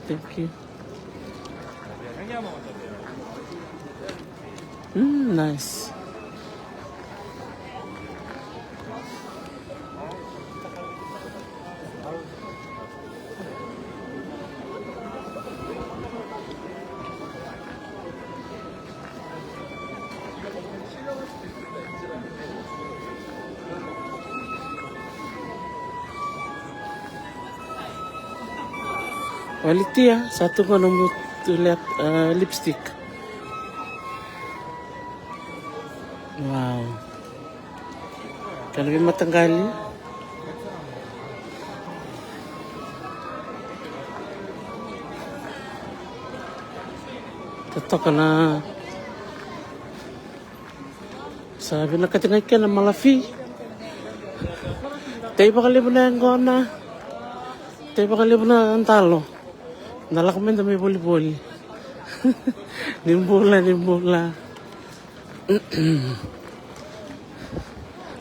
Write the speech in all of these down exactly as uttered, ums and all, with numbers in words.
Thank you. Mm, nice. Walitia, sa tu qo na mutu lep-, eh, lipstick. Wow. Kana veimataqali. Totoka na. Sa vinakati ga i kena malafi. Tei vakalevu na yaqona. Tei vakalevu na dalo. Na lako meda mai volivoli. Ni bula, ni bula.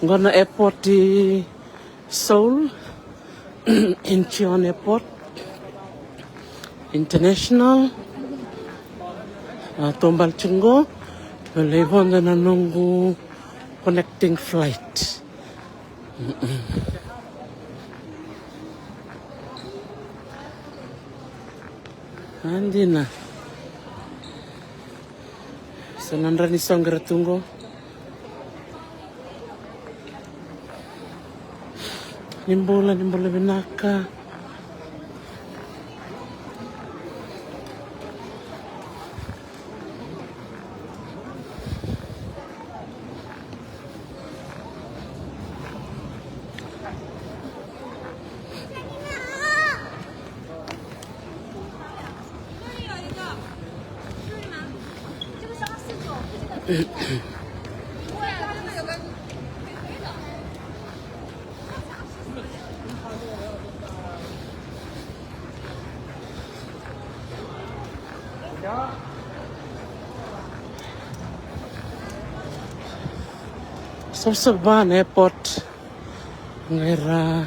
Qo na airport i Seoul, Incheon Airport International. A, taubale tiko qo, me lai vodo na noqu connecting flight. A dina. Sa na dra ni soqo ra tu qo. Ni bula, ni bula vinaka. Savasava na airport. Qai ra.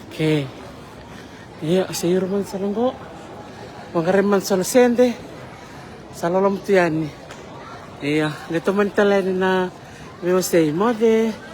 Okay. Ia, sa iro mada sara qo. Vaqarai mada so na sede. Sa loloma tu yani. Ia, qai tomani tale yani na veiwasei. Moce.